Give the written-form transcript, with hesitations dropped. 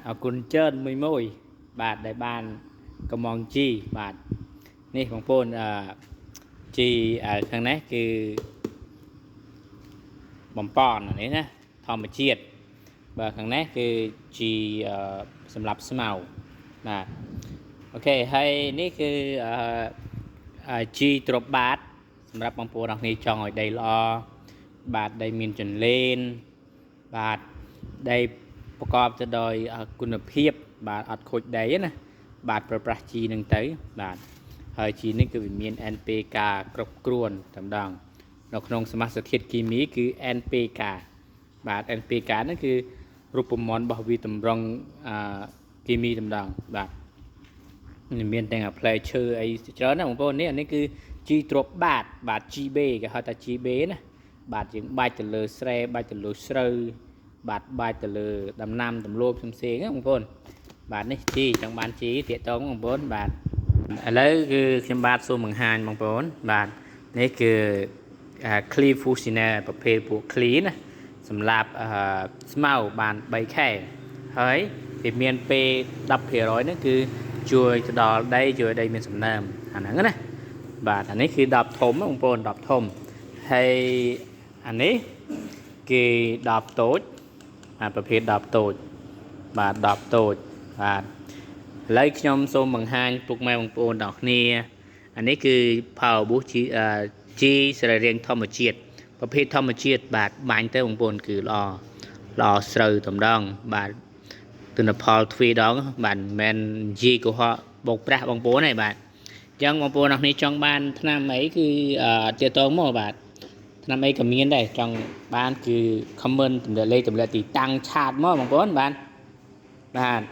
អរគុណច្រើនមួយមួយបាទដែលបានកំងជីបាទនេះបងប្អូនអឺជីខាងនេះគឺបំប៉នអានេះណាធម្មជាតិបាទខាងនេះគឺជីសម្រាប់ស្មៅបាទ OK ហើយនេះគឺអឺជីទ្របបាតសម្រាប់បងប្អូនអរគ្នាចង់ឲ្យដីល្អបាទដីមានចន្លេនបាទដីប្រកបទៅដោយគុណភាពបាទអត់ខូចដីណាបាទប្រើប្រាស់ជីនឹងទៅបាទហើយជីនេះគឺវាមាន NPK គ្រប់គ្រាន់តែម្ដងនៅក្នុងសមាសធាតុគីមីគឺ NPK បាទ NPK ហ្នឹងគឺរូបមន្តរបស់វាតម្រង់អឺគីមីតែម្ដងបាទមានទាំងផ្លែឈើអីច្រើនណាបងប្អូននេះអានេះគឺជីទ្របបាតបាទ GB គេហៅថា GB ណាបាទយើងបាច់ទៅលើស្រែបាច់ទៅលើស្រូវបាទបាច់ទៅលើដំណាំដំឡូងផ្សេងៗណាបងប្អូនបាទនេះជីចង់បានជីតាកតងបងប្អូនបាទឥឡូវគឺខ្ញុំបាទសូមបង្ហាញបងប្អូនបាទនេះគឺ Clean Fusioner ប្រភេទពួក Clean ណាសម្រាប់ស្មៅបាន3ខែហើយវាមានពេល10%ហ្នឹងគឺជួយទៅដល់ដីជួយឲ្យដីមានសំណើមអាហ្នឹងណាបាទអានេះគឺ10ធំបងប្អូន10ធំហើយអានេះគេ10តូចបាទប្រភេទ10តូចបាទ10តូចបាទឥឡូវខ្ញុំសូមបង្ហាញពុកម៉ែបងប្អូនទាំងគ្នាអានេះគឺ Power Boost ជីជីសរីរាង្គធម្មជាតិប្រភេទធម្មជាតិបាទបាញ់ទៅបងប្អូនគឺល្អល្អស្រូវតម្ដងបាទទិន្នផលទ្វេដងបាទមិនមែននិយាយកុហកបោកប្រាស់បងប្អូនទេបាទអញ្ចឹងបងប្អូនអរគ្នាចង់បានថ្នាំអីគឺទាក់ទងមកបាទថ្នាំអីក៏មានដែរចង់បានគឺ comment ទម្លាក់លេខទម្លាក់ទីតាំង chat មកបងប្អូនបាទបាទ